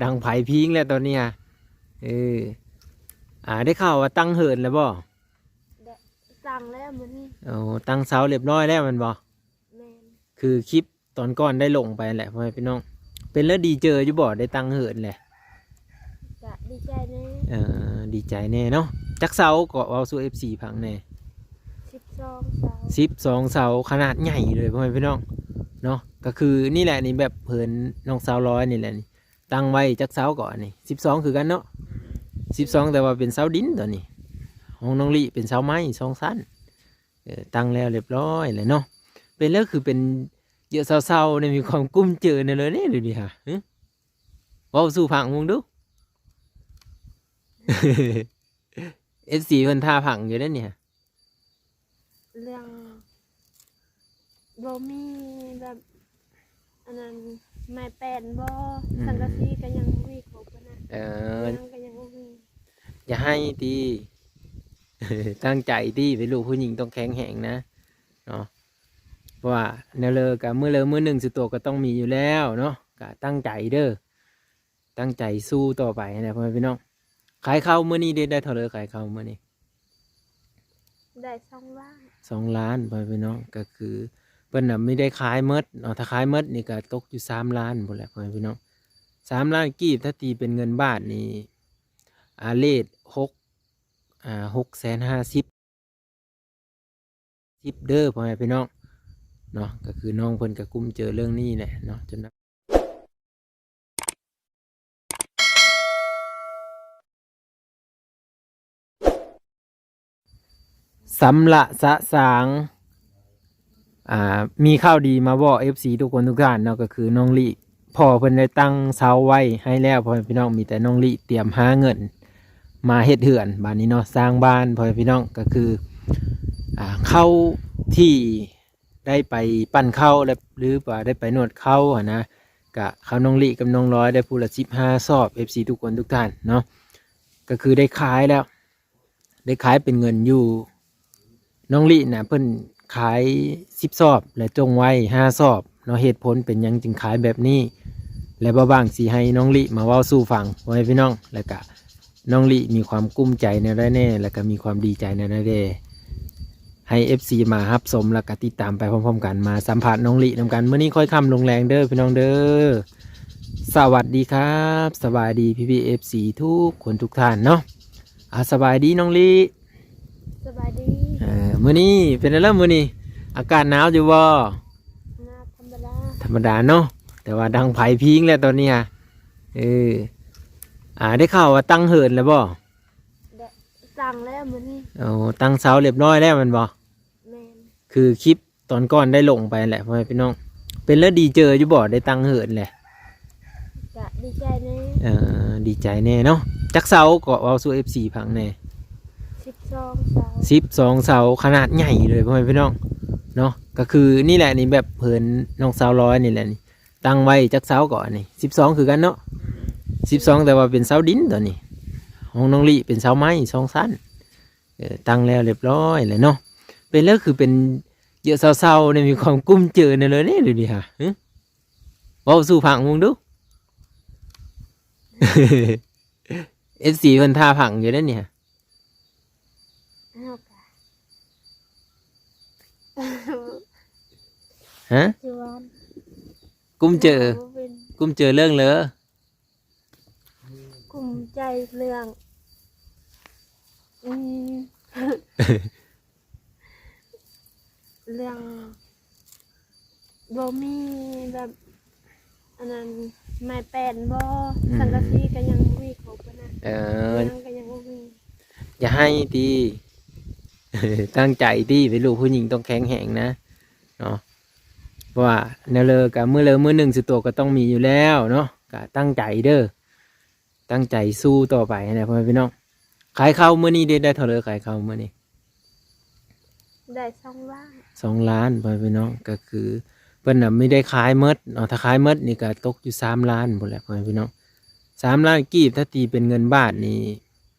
ດັງໄຟພິງແລ້ວຕອນນີ້ຮະ. ເອີ ອ່າ ໄດ້ຂ່າວວ່າຕັ້ງເຮືອນແລ້ວບໍ່? ໄດ້ ຕັ້ງແລ້ວມື້ນີ້. ໂອ້ ຕັ້ງເສົາລຽບຮ້ອຍແລ້ວແມ່ນບໍ່? ແມ່ນ. ຄືຄລິບຕອນກ່ອນໄດ້ລົງໄປແຫຼະ ພໍ່ແມ່ພີ່ນ້ອງ. ເປັນແລ້ວດີເຈີຢູ່ບໍ່? ໄດ້ຕັ້ງເຮືອນແຫຼະ. ກະດີໃຈແດ່. ເອີ ດີໃຈແດ່ເນາະ. ຈັກເສົາກໍເວົ້າສູ່ເອັຟຊີຟັງແດ່? ສິບສອງເສົາ. ສິບສອງເສົາ ຂະໜາດໃຫຍ່ເລີຍ ພໍ່ແມ່ພີ່ນ້ອງເນາະ. ກໍຄືນີ້ແຫຼະ ນີ້ແບບເຮືອນນ້ອງສາວລອຍນີ້ແຫຼະນີ້ ຕັ້ງໄວ້ຈັກເສົາກໍອັນນີ້? ສິບສອງຄືກັນເນາະ. ສິບສອງ ແຕ່ວ່າເປັນເສົາດິນຕອນນີ້. ຂອງນ້ອງລິເປັນເສົາໄມ້ສອງຊັ້ນ. ເອີ ຕັ້ງແລ້ວລຽບຮ້ອຍແລ້ວເນາະ. ເປັນແລ້ວຄືເປັນເຍາະເຊົາໆ ໄດ້ມີຄວາມກຸ້ມເຈີແນວໃດເດ ດຽວນີ້ຫາ? ຫຶ? ເວົ້າສູ່ຟັງເບິ່ງດູ. ເອັຟຊີເພິ່ນຖ້າຟັງຢູ່ເດ້ນີ້ຫາ. ເລື່ອງບໍ່ມີແບບ ອັນນັ້ນ ໄມ້ແປ້ນບໍ່? ອືມ ສັງກະສີກໍຍັງບໍ່ມີຄົບຫັ້ນນະ. ເອີ ຫຍັງກໍຍັງບໍ່ມີ. ຢ່າໄຫ້ຕິ ຕັ້ງໃຈຕິ ເປັນລູກຜູ້ຍິງຕ້ອງແຂງແຮງນະເນາະ. ເພາະວ່າແນວເລີກະມື້ເລີມື້ໜຶ່ງສຸໂຕກໍຕ້ອງມີຢູ່ແລ້ວເນາະ. ກະຕັ້ງໃຈເດີ ຕັ້ງໃຈສູ້ຕໍ່ໄປຫັ້ນແຫຼະ ພໍ່ແມ່ພີ່ນ້ອງ. ຂາຍເຂົ້າມື້ນີ້ເດ ໄດ້ເທົ່າໃດຂາຍເຂົ້າມື້ນີ້? ໄດ້ສອງລ້ານ. ສອງລ້ານ ພໍ່ແມ່ພີ່ນ້ອງ. ກໍຄືເພິ່ນນະມີໄດ້ຂາຍໝົດເນາະ ຖ້າຂາຍໝົດນີ້ກໍຕົກຢູ່ສາມລ້ານພຸ້ນແຫຼະ ພໍ່ແມ່ພີ່ນ້ອງ. ສາມລ້ານກີບ ຖ້າຕີເປັນເງິນບາດນີ້ ອາ ເລດຫົກ ອາ ຫົກແສນຫ້າສິບ ສິບເດີ ພໍ່ແມ່ພີ່ນ້ອງເນາະ. ກໍຄືນ້ອງເພິ່ນກໍກຸ້ມເຈີເລື່ອງນີ້ແຫຼະເນາະ ຈົນ ສຳລະສະສາງ ອ່າ ມີຂ່າວດີມາບອກເອັຟຊີທຸກຄົນທຸກທ່ານເນາະ ກໍຄືນ້ອງລິ ພໍ່ເພິ່ນໄດ້ຕັ້ງເສົາໄວ້ໃຫ້ແລ້ວ ພໍ່ແມ່ພີ່ນ້ອງ. ມີແຕ່ນ້ອງລິຕຽມຫາເງິນມາເຮັດເຮືອນບາດນີ້ເນາະ ສ້າງບ້ານ ພໍ່ແມ່ພີ່ນ້ອງ. ກໍຄື ອ່າ ເຂົ້າທີ່ ໄດ້ໄປປັ້ນເຂົ້າ ແລະ ຫຼືວ່າໄດ້ໄປນວດເຂົ່າຫັ້ນນະ ກະເຂົ້ານ້ອງລິກັບນ້ອງລອຍໄດ້ຜູ້ລະສິບຫ້າສອບ ເອັຟຊີທຸກຄົນທຸກທ່ານເນາະ. ກໍຄືໄດ້ຂາຍແລ້ວ ໄດ້ຂາຍເປັນເງິນຢູ່ ນ້ອງລິນະ ເພິ່ນຂາຍສິບສອບ ແລະ ຈົ່ງໄວ້ຫ້າສອບເນາະ. ເຫດຜົນເປັນຫຍັງຈຶ່ງຂາຍແບບນີ້ ແລະ ບ່າວບາງຊິໃຫ້ນ້ອງລິມາເວົ້າສູ່ຟັງ ພໍ່ແມ່ພີ່ນ້ອງ ແລະກະ ນ້ອງລິມີຄວາມກຸ້ມໃຈແນວໃດແດ່ ແລ້ວກະມີຄວາມດີໃຈແນວໃດແດ່ ໃຫ້ເອັຟຊີມາຮັບຊົມ ແລ້ວກະຕິດຕາມໄປພ້ອມໆກັນ ມາສຳພາດນ້ອງລິນຳກັນ. ມື້ນີ້ຄ່ອຍຄ່ຳລົງແລງເດີພີ່ນ້ອງເດີ. ສະຫວັດດີຄັບ ສະບາຍດີພີ່ໆເອັຟຊີທຸກຄົນທຸກທ່ານເນາະ. ອາ ສະບາຍດີນ້ອງລິ. ສະບາຍດີ. ເອີ ມື້ນີ້ເປັນແນວໃດ ມື້ນີ້ອາກາດໜາວຢູ່ບໍ່? ໜາວ ທຳມະດາ ທຳມະດາເນາະ ແຕ່ວ່າດັງໄຟພິງແລ້ວຕອນນີ້ຫະ. ເອີ ອາ ໄດ້ຂ່າວວ່າຕັ້ງເຮືອນແລ້ວບໍ່? ໄດ້ ຕັ້ງແລ້ວມື້ນີ້. ໂອ້ ຕັ້ງເສົາລຽບຮ້ອຍແລ້ວແມ່ນບໍ່? ແມ່ນ. ຄືຄລິບຕອນກ່ອນໄດ້ລົງໄປຫັ້ນແຫຼະ ພໍ່ແມ່ພີ່ນ້ອງ. ເປັນແລ້ວດີເຈີຢູ່ບໍ່ ໄດ້ຕັ້ງເຮືອນແຫຼະ? ກະດີໃຈແດ່. ເອີ ດີໃຈແດ່ເນາະ. ຈັກເສົາກໍເວົ້າສູ່ເອັຟຊີຟັງແດ່? ສິບສອງເສົາ. ສິບສອງເສົາ ຂະໜາດໃຫຍ່ເລີຍ ພໍ່ແມ່ພີ່ນ້ອງເນາະ. ກໍຄືນີ້ແຫຼະ ນີ້ແບບເຮືອນນ້ອງສາວລອຍນີ້ແຫຼະນີ້ ຕັ້ງໄວ້ຈັກເສົາກໍອັນນີ້? ສິບສອງຄືກັນເນາະ. ສິບສອງ ແຕ່ວ່າເປັນເສົາດິນຕອນນີ້. ຂອງນ້ອງລິເປັນເສົາໄມ້ສອງຊັ້ນ. ເອີ ຕັ້ງແລ້ວລຽບຮ້ອຍແລ້ວເນາະ. ເປັນແລ້ວຄືເປັນເຍາະເຊົາໆ ໄດ້ມີຄວາມກຸ້ມເຈີແນວໃດເດ ດຽວນີ້ຫາ? ຫຶ? ເວົ້າສູ່ຟັງເບິ່ງດູ. ເອັຟຊີເພິ່ນຖ້າຟັງຢູ່ເດ້ນີ້ຫະ. ເຮົາກະ ຮະ? ຈວນ ກຸ້ມເຈີ ເຮົາກະບໍ່ເປັນ ກຸ້ມເຈີເລື່ອງເລີ. ກຸ້ມໃຈເລື່ອງ ອືມ ເລື່ອງບໍ່ມີແບບ ອັນນັ້ນ ໄມ້ແປ້ນບໍ່? ອືມ ສັງກະສີກໍຍັງບໍ່ມີຄົບຫັ້ນນະ. ເອີ ຫຍັງກໍຍັງບໍ່ມີ. ຢ່າໄຫ້ຕິ. ຕັ້ງໃຈຕິ ເປັນລູກຜູ້ຍິງຕ້ອງແຂງແຮງນະເນາະ. ເພາະວ່າແນວເລີກະ ມື້ເລີມື້ໜຶ່ງສຸໂຕກໍຕ້ອງມີຢູ່ແລ້ວເນາະ. ກະຕັ້ງໃຈເດີ. ຕັ້ງໃຈສູ້ຕໍ່ໄປຫັ້ນແຫຼະ ພໍ່ແມ່ພີ່ນ້ອງ. ຂາຍເຂົ້າມື້ນີ້ເດ ໄດ້ເທົ່າໃດຂາຍເຂົ້າມື້ນີ້? ໄດ້ສອງລ້ານ. ສອງລ້ານ ພໍ່ແມ່ພີ່ນ້ອງ. ກໍຄືເພິ່ນນະມີໄດ້ຂາຍໝົດເນາະ. ຖ້າຂາຍໝົດນີ້ກໍຕົກຢູ່ສາມລ້ານພຸ້ນແຫຼະ ພໍ່ແມ່ພີ່ນ້ອງ. ສາມລ້ານກີບ ຖ້າຕີເປັນເງິນບາດນີ້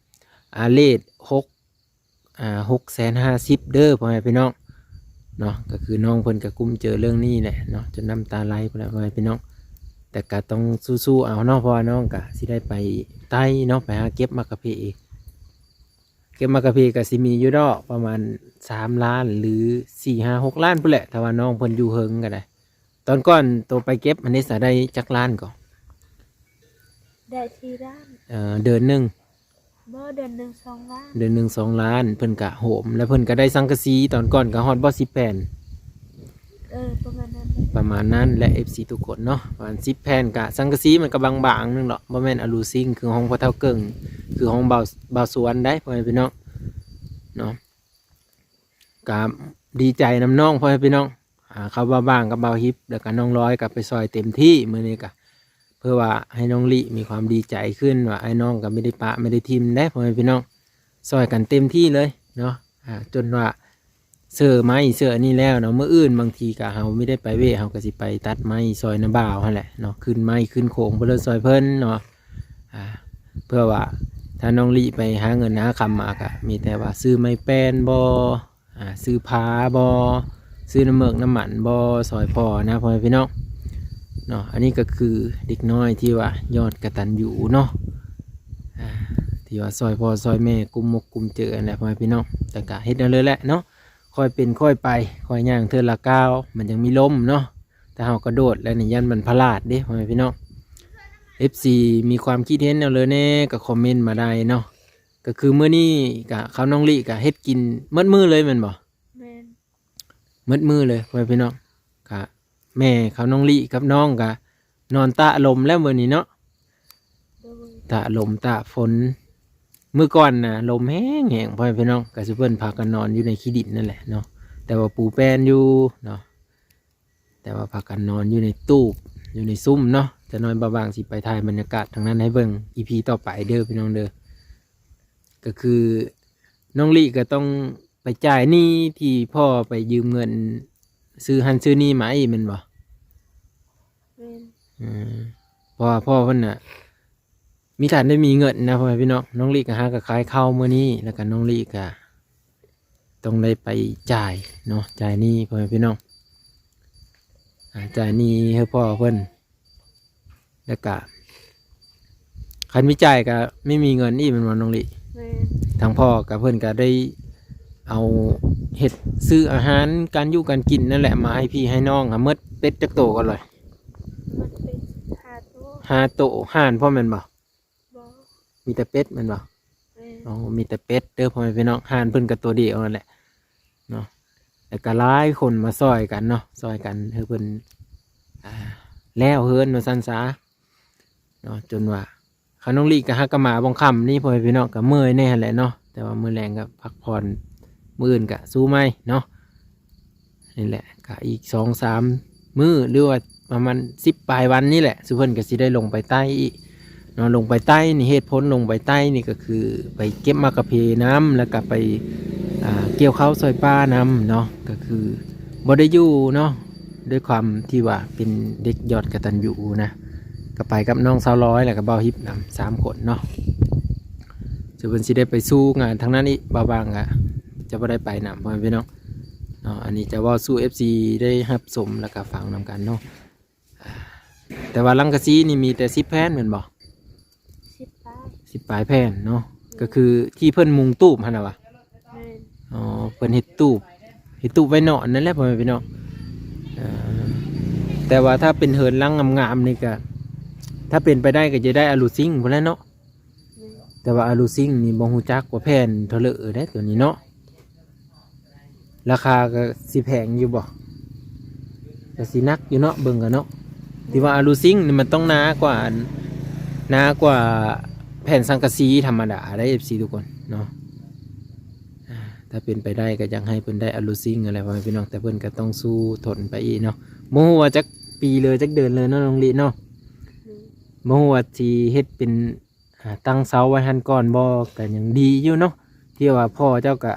ອາ ເລດຫົກ ອ່າ ຫົກແສນຫ້າສິບເດີ ພໍ່ແມ່ພີ່ນ້ອງເນາະ. ກໍຄືນ້ອງເພິ່ນກໍກຸ້ມເຈີເລື່ອງນີ້ແຫຼະເນາະ ຈົນນ້ຳຕາໄຫຼພຸ້ນແຫຼະ ພໍ່ແມ່ພີ່ນ້ອງ. ແ ກະຕ້ອງສູ້ໆເອົາເນາະ ເພາະວ່ານ້ອງກະຊິໄດ້ໄປໃຕ້ເນາະ ໄປຫາເກັບໝາກກະເພ. ເກັບໝາກກະເພກະຊິມີຢູ່ດອກ ປະມານສາມລ້ານ ຫຼື ສີ່ ຫ້າ ຫົກລ້ານພຸ້ນແຫຼະ ຖ້າວ່ານ້ອງເພິ່ນຢູ່ເທິງກະໄດ້. ຕອນກ່ອນໂຕໄປເກັບຫັ້ນເດ ສະໄດ້ຈັກລ້ານກໍ? ໄດ້ສີ່ລ້ານ. ເອີ ເດືອນໜຶ່ງ? ບໍ່ ເດືອນໜຶ່ງສອງລ້ານ. ເດືອນໜຶ່ງສອງລ້ານ ເພິ່ນກະໂຮມ ແລ້ວເພິ່ນກະໄດ້ສັງກະສີ ຕອນກ່ອນກະຮອດບໍ່ສິບແຜ່ນ? ເອີ ປະມານນັ້ນແຫຼະ ປະມານນັ້ນແຫຼະ ເອັຟຊີທຸກຄົນເນາະ ປະມານສິບແຜ່ນ. ກະສັງກະສີມັນກະບາງໆໜຶ່ງດອກ ບໍ່ແມ່ນອາລູຊິງ ຄືຂອງພໍ່ເຖົ້າເກິ່ງ ຄືຂອງບ່າວ ບ່າວສວນໄດ໋ ພໍ່ແມ່ພີ່ນ້ອງເນາະ. ກະດີໃຈນຳນ້ອງ ພໍ່ແມ່ພີ່ນ້ອງ ອ່າ ເຂົາບ່າວບາງກັບບ່າວຮິບ ແລ້ວກະນ້ອງລອຍກະໄປຊ່ອຍເຕັມທີ່ມື້ນີ້ກະ ເພື່ອວ່າໃຫ້ນ້ອງລິມີຄວາມດີໃຈຂຶ້ນ ວ່າອ້າຍນ້ອງກໍໄມ່ໄດ້ປະໄມ່ໄດ້ຖິ້ມເດ້ ພໍ່ແມ່ພີ່ນ້ອງ ຊ່ອຍກັນເຕັມທີ່ເລີຍເນາະ. ອ່າ ຈົນວ່າເຊື້ອໄມ້ເຊື້ອອັນນີ້ແລ້ວເນາະ ມື້ອື່ນບາງທີກໍເຮົາມີໄດ້ໄປເວະ ເຮົາກໍຊິໄປຕັດໄມ້ຊ່ອຍນ້າບ່າວຫັ້ນແຫຼະເນາະ ຂຶ້ນໄມ້ຂຶ້ນໂຂງໄປເລີຍ ຊ່ອຍເພິ່ນເນາະ. ອ່າ ເພື່ອວ່າຖ້ານ້ອງລິໄປຫາເງິນຫາຄຳມາ ກໍມີແຕ່ວ່າຊື້ໄມ້ແປ້ນບໍ ອ່າ ຊື້ຜ້າບໍ ຊື້ນ້ຳເໝິກນ້ຳມັນບໍ ຊ່ອຍພໍ່ນະ ພໍ່ແມ່ພີ່ນ້ອງເນາະ. ອັນນີ້ກໍຄືເດັກນ້ອຍທີ່ວ່າຍອດກະຕັນຍູເນາະ ອ່າ ທີ່ວ່າຊ່ອຍພໍ່ຊ່ອຍແມ່ ກຸມມົກກຸມເຈີຫັ້ນແຫຼະ ພໍ່ແມ່ພີ່ນ້ອງ. ແຕ່ກະເຮັດແນວເລີຍແຫຼະເນາະ ຄ່ອຍເປັນຄ່ອຍໄປ ຄ່ອຍຍ່າງເທື່ອລະກ້າວ ມັນຍັງມີລົມເນາະ. ຖ້າເຮົາກະໂດດແລ້ວນີ້ ຢ້ານມັນພະລາດເດ້ ພໍ່ແມ່ພີ່ນ້ອງ. ເອັຟຊີ ມີຄວາມຄິດເຫັນແນວເລີແດ່ ກໍຄອມເມັນມາໄດ້ເນາະ. ກໍຄືມື້ນີ້ກະ ເຂົານ້ອງລິກະເຮັດກິນໝົດມື້ເລີຍແມ່ນບໍ່? ແມ່ນ ໝົດມື້ເລີຍ ພໍ່ແມ່ພີ່ນ້ອງ. ກະແມ່ເຂົານ້ອງລິກັບນ້ອງກະນອນຕາກລົມແລ້ວມື້ນີ້ເນາະ ໂດຍ ຕາກລົມຕາກຝົນ. ມື້ກ່ອນນະລົມແຮງໆ ພໍ່ແມ່ພີ່ນ້ອງ ກະຊຸເພິ່ນພາກັນນອນຢູ່ໃນຂີ້ດິນນັ້ນແຫຼະເນາະ ແຕ່ວ່າປູແປ້ນຢູ່ເນາະ. ແຕ່ວ່າພາກັນນອນຢູ່ໃນຕູບ ຢູ່ໃນຊຸ້ມເນາະ. ຈັກໜ້ອຍບ່າວບາງຊິໄປຖ່າຍບັນຍາກາດທາງນັ້ນໃຫ້ເບິ່ງ ອີພີຕໍ່ໄປເດີພີ່ນ້ອງເດີ. ກໍຄືນ້ອງລິກໍຕ້ອງໄປຈ່າຍໜີ້ທີ່ພໍ່ໄປຢືມເງິນຊື້ຫັ້ນຊື້ນີ້ມາອີກແມ່ນບໍ່? ແມ່ນ ອືມ ເພາະວ່າພໍ່ເພິ່ນນະ ມີທ່ານໄດ້ມີເງິນນະ ພໍ່ແມ່ພີ່ນ້ອງ. ນ້ອງລິກໍຫາກໍຂາຍເຂົ້າມື້ນີ້ ແລ້ວກໍນ້ອງລິກໍຕ້ອງໄດ້ໄປຈ່າຍເນາະ ຈ່າຍໜີ້ ພໍ່ແມ່ພີ່ນ້ອງ ອ່າ ຈ່າຍໜີ້ໃຫ້ພໍ່ເພິ່ນ. ແລ້ວກະຄັນມີຈ່າຍກະມີ ມີເງິນອີກແມ່ນບໍ່ນ້ອງລິ? ແມ່ນ ທາງພໍ່ກະເພິ່ນກະໄດ້ເອົາເຮັດ ຊື້ອາຫານການຢູ່ການກິນນັ້ນແຫຼະ ມາໃຫ້ພີ່ໃຫ້ນ້ອງ. ໝົດເປັດຈັກໂຕກ່ອນລະ? ໝົດເປັດຫ້າໂຕ. ຫ້າໂຕ. ຫ່ານພ້ອມແມ່ນບໍ່? ບໍ່ ມີແຕ່ເປັດແມ່ນບໍ່? ແມ່ນ ອໍ ມີແຕ່ເປັດເດີ ພໍ່ແມ່ພີ່ນ້ອງ. ຫ່ານເພິ່ນກໍຕົວດຽວນັ້ນແຫຼະເນາະ ແລ້ວກໍຫຼາຍຄົນມາຊ່ອຍກັນເນາະ ຊ່ອຍກັນໃຫ້ເພິ່ນ ອ່າ ແລ້ວເຮືອນວ່າຊັ້ນສາເນາະ. ຈົນວ່າ ຄັນນ້ອງລິກໍຫາກໍມາບ່ອນຄ່ຳນີ້ ພໍ່ແມ່ພີ່ນ້ອງ ກໍເມື່ອຍແດ່ຫັ້ນແຫຼະເນາະ ແຕ່ວ່າມື້ແລງກໍພັກຜ່ອນ ມື້ອື່ນກໍສູ້ໃໝ່ເນາະ. ນີ້ແຫຼະ ກະອີກສອງສາມມື້ ຫຼືວ່າປະມານສິບປາຍວັນນີ້ແຫຼະ ຊຸເພິ່ນກະຊິໄດ້ລົງໄປໃຕ້ອີກເນາະ. ລົງໄປໃຕ້ນີ້ ເຫດຜົນລົງໄປໃຕ້ນີ້ກະຄືໄປເກັບໝາກກະເພນຳ ແລ້ວກະໄປ ອ່າ ກ່ຽວເຂົ້າຊ່ອຍປ້ານຳເນາະ. ກະຄືບໍ່ໄດ້ຢູ່ເນາະ ດ້ວຍຄວາມທີ່ວ່າເປັນເດັກຍອດກະຕັນຍູນະ ກະໄປກັບນ້ອງສາວລອຍ ແລ້ວກະບ່າວຮິບນຳ ສາມຄົນເນາະ. ສ່ວນເພິ່ນຊິໄດ້ໄປສູ້ງານທາງນັ້ນອີກ ບ່າວບາງກະຈະບໍ່ໄດ້ໄປນຳ ພໍ່ແມ່ພີ່ນ້ອງເນາະ. ອັນນີ້ຈະເວົ້າສູ່ເອັຟຊີໄດ້ຮັບຊົມ ແລ້ວກະຟັງນຳກັນເນາະ. ອ່າ ແຕ່ວ່າສັງກະສີນີ້ມີແຕ່ສິບແຜ່ນແມ່ນບໍ່? ສິບປາຍ ສິບປາຍແຜ່ນເນາະ. ກໍຄືທີ່ເພິ່ນມຸງຕູບຫັ້ນນະຫວາ? ແມ່ນ ອໍ ເພິ່ນເຮັດຕູບ ເຮັດຕູບໄວ້ນອນນັ້ນແຫຼະ ພໍ່ແມ່ພີ່ນ້ອງ. ເອີ ແຕ່ວ່າຖ້າເປັນເຮືອນຫຼັງງາມໆນີ້ກະ ຖ້າເປັນໄປໄດ້ກໍຈະໄດ້ອາລູຊິງພຸ້ນແຫຼະເນາະ. ແມ່ນ ແຕ່ວ່າອາລູຊິງນີ້ບໍ່ຮູ້ຈັກວ່າແຜ່ນເທົ່າເລີເດ້ ໂຕນີ້ເນາະ. ລາຄາກໍຊິແພງຢູ່ບໍ່? ກໍຊິໜັກຢູ່ເນາະ ເບິ່ງກັນເນາະ. ທີ່ວ່າອາລູຊິງນີ້ມັນຕ້ອງໜາກວ່າ ໜາກວ່າແຜ່ນສັງກະສີທຳມະດາເດ້ ເອັຟຊີທຸກຄົນເນາະ. ອ່າ ຖ້າເປັນໄປໄດ້ກໍຢາກໃຫ້ເພິ່ນໄດ້ອາລູຊິງຫັ້ນແຫຼະ ພໍ່ແມ່ພີ່ນ້ອງ ແຕ່ເພິ່ນກໍຕ້ອງສູ້ທົນໄປອີກເນາະ. ບໍ່ຮູ້ວ່າຈັກປີເລີ ຈັກເດືອນເລີເນາະ ນ້ອງລິເນາະ. ອືມ ບໍ່ຮູ້ວ່າຊິເຮັດເປັນ ອ່າ ຕັ້ງເສົາໄວ້ຫັ້ນກ່ອນບໍ່ ກໍຍັງດີຢູ່ເນາະ ທີ່ວ່າພໍ່ເຈົ້າກະ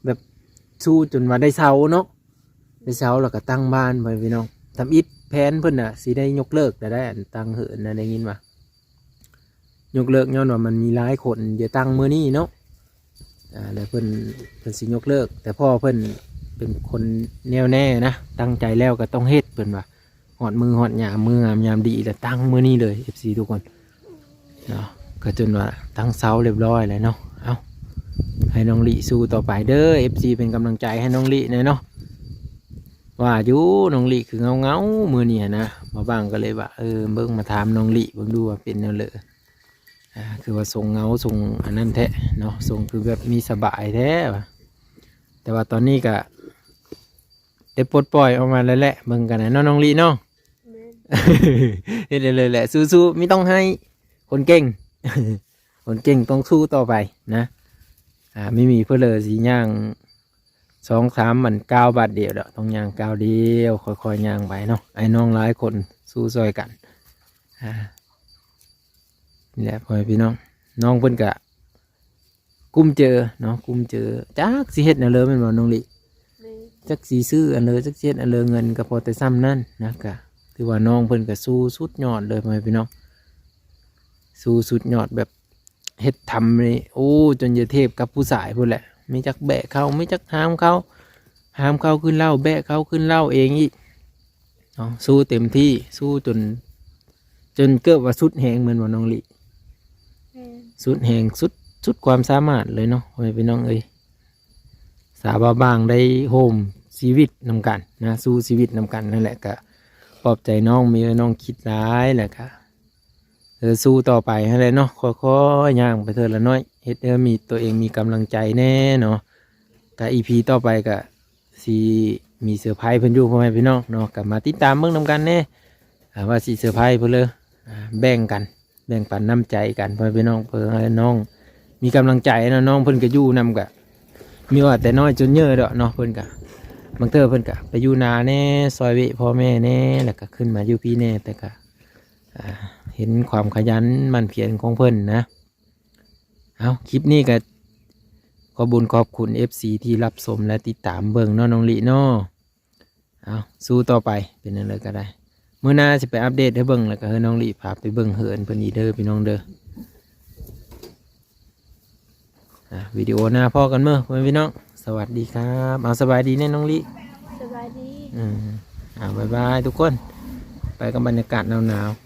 ແບບສູ້ຈົນວ່າໄດ້ເສົາເນາະ ໄດ້ເສົາແລ້ວກໍຕັ້ງບ້ານ ພໍ່ແມ່ພີ່ນ້ອງ. ທຳອິດແຜນເພິ່ນນະຊິໄດ້ຍົກເລີກແລ້ວໄດ໋ ອັນຕັ້ງເຮືອນນະ ໄດ້ຍິນວ່າຍົກເລີກ ຍ້ອນວ່າມັນມີຫຼາຍຄົນຈະຕັ້ງມື້ນີ້ເນາະ. ອ່າ ແລ້ວເພິ່ນ ເພິ່ນຊິຍົກເລີກ ແຕ່ພໍ່ເພິ່ນເປັນຄົນແນ່ວແນ່ນະ ຕັ້ງໃຈແລ້ວກໍຕ້ອງເຮັດ ເພິ່ນວ່າ. ຮອດມື້ຮອດຍາມ ມື້ງາມຍາມດີ ແລ້ວຕັ້ງມື້ນີ້ເລີຍ ເອັຟຊີ ທຸກຄົນເນາະ. ກໍຈົນວ່າຕັ້ງເສົາຮຽບຮ້ອຍແລ້ວເນາະ. ເອົ້າ ໃຫ້ນ້ອງລິສູ້ຕໍ່ໄປເດີ ເອັຟຊີ ເປັນກຳລັງໃຈໃຫ້ນ້ອງລິແດ່ເນາະ. ວ່າຢູ່ນ້ອງລິຄືເຫງົາໆ ມື້ນີ້ຫັ້ນນະ ບ່າວບ່າງກໍເລີຍວ່າ ເອີ ເບິ່ງມາຖາມນ້ອງລິເບິ່ງດູວ່າເປັນແນວໃດ. ອ່າ ຄືວ່າຊົງເຫງົາຊົງອັນນັ້ນແທ້ເນາະ ຊົງຄືແບບມີສະບາຍແທ້ວ່າ. ແຕ່ວ່າຕອນນີ້ກະໄດ້ປົດປ່ອຍອອກມາແລ້ວແຫຼະ ເບິ່ງກັນນະເນາະ ນ້ອງລິເນາະ. ແມ່ນ ເຮັດໄດ້ເລີຍແຫຼະ ສູ້ໆ ມີຕ້ອງໃຫ້ ຄົນເກັ່ງ ຄົນເກັ່ງຕ້ອງສູ້ຕໍ່ໄປນະ. ອ່າ ມີມີເພີ່ນເລີຊິຍ່າງສອງສາມອັນກ້າວບາດດຽວດອກ ຕ້ອງຍ່າງກ້າວດຽວ ຄ່ອຍໆຍ່າງໄປເນາະ. ອ້າຍນ້ອງຫຼາຍຄົນສູ້ຊ່ອຍກັນ. ອ່າ ນີ້ແຫຼະ ພໍ່ແມ່ພີ່ນ້ອງ ນ້ອງເພິ່ນກະກຸ້ມເຈີເນາະ ກຸ້ມເຈີ ຈັກຊິເຮັດແນວເລີແມ່ນບໍ່ນ້ອງລິ? ແມ່ນ ຈັກຊິຊື້ອັນເລີ ຈັກຊິເຮັດອັນເລີ ເງິນກໍພໍແຕ່ຊ່ຳນັ້ນນະ. ກະຖືວ່ານ້ອງເພິ່ນກະສູ້ສຸດຍອດເລີຍ ພໍ່ແມ່ພີ່ນ້ອງ ສູ້ສຸດຍອດແບບ ເຮັດທຳນີ້ ໂອ້ ຈົນຢ່າທຽບກັບຜູ້ຊາຍພຸ້ນແຫຼະ. ມີຈັກແບກເຂົ້າ ມີຈັກຫາມເຂົ້າ ຫາມເຂົ້າຂຶ້ນເລົ້າ ແບກເຂົ້າຂຶ້ນເລົ້າເອງອີກເນາະ. ສູ້ເຕັມທີ່ ສູ້ຈົນ ຈົນເກືອບວ່າສຸດແຮງແມ່ນບໍ່ນ້ອງລິ? ແມ່ນ ສຸດແຮງ ສຸດ ສຸດຄວາມສາມາດເລີຍເນາະ ພໍ່ແມ່ພີ່ນ້ອງເອີຍ. ສາວບ່າວບາງໄດ້ໂຮມຊີວິດນຳກັນນະ ສູ້ຊີວິດນຳກັນນັ້ນແຫຼະ. ກະປອບໃຈນ້ອງ ມີນ້ອງຄິດຫຼາຍ ແລ້ວກະ ເອີ ສູ້ຕໍ່ໄປຫັ້ນແຫຼະເນາະ ຄ່ອຍໆຍ່າງໄປເທື່ອລະໜ້ອຍ ເຮັດໃຫ້ມີ ຕົວເອງມີກຳລັງໃຈແດ່ເນາະ. ກະອີພີຕໍ່ໄປກະຊິມີເຊີໄພເພິ່ນຢູ່ ພໍ່ແມ່ພີ່ນ້ອງເນາະ. ກະມາຕິດຕາມເບິ່ງນຳກັນແດ່ ອ່າ ວ່າຊິເຊີໄພເພິ່ນເລີ ອ່າ ແບ່ງກັນ ແບ່ງປັນນ້ຳໃຈກັນ ພໍ່ແມ່ພີ່ນ້ອງ ເພື່ອໃຫ້ນ້ອງມີກຳລັງໃຈເນາະ. ນ້ອງເພິ່ນກະຢູ່ນຳ ກະມີວ່າແຕ່ນ້ອຍຈົນເຍີດອກເນາະ. ເພິ່ນກະ ບາງເທື່ອເພິ່ນກະໄປຢູ່ນາແດ່ ຊ່ອຍເວະພໍ່ແມ່ແດ່ ແລ້ວກະຂຶ້ນມາຢູ່ພີ້ແດ່ ແຕ່ກະ ອ່າ ເຫັນຄວາມຂະຫຍັນໝັ່ນພຽນຂອງເພິ່ນນະ. ເອົ້າ ຄລິບນີ້ກໍຂອບບຸນຂອບຄຸນເອັຟຊີທີ່ຮັບຊົມ ແລະ ຕິດຕາມເບິ່ງເນາະ ນ້ອງລິເນາະ. ເອົ້າ ສູ້ຕໍ່ໄປ ເປັນຈັ່ງໃດກໍໄດ້ ມື້ໜ້າຊິໄປອັບເດດໃຫ້ເບິ່ງ ແລ້ວກໍໃຫ້ນ້ອງລິພາໄປເບິ່ງເຮືອນເພິ່ນອີກເດີ ພີ່ນ້ອງເດີ. ອ່າ ວິດີໂອໜ້າພໍ້ກັນເດີ ພໍ່ແມ່ພີ່ນ້ອງ ສະຫວັດດີຄັບ. ເອົາ ສະບາຍດີແນ່ນ້ອງລິ ສະບາຍດີ. ອືມ ອ່າ ບາຍບາຍທຸກຄົນ ໄປກັບບັນຍາກາດໜາວໆ.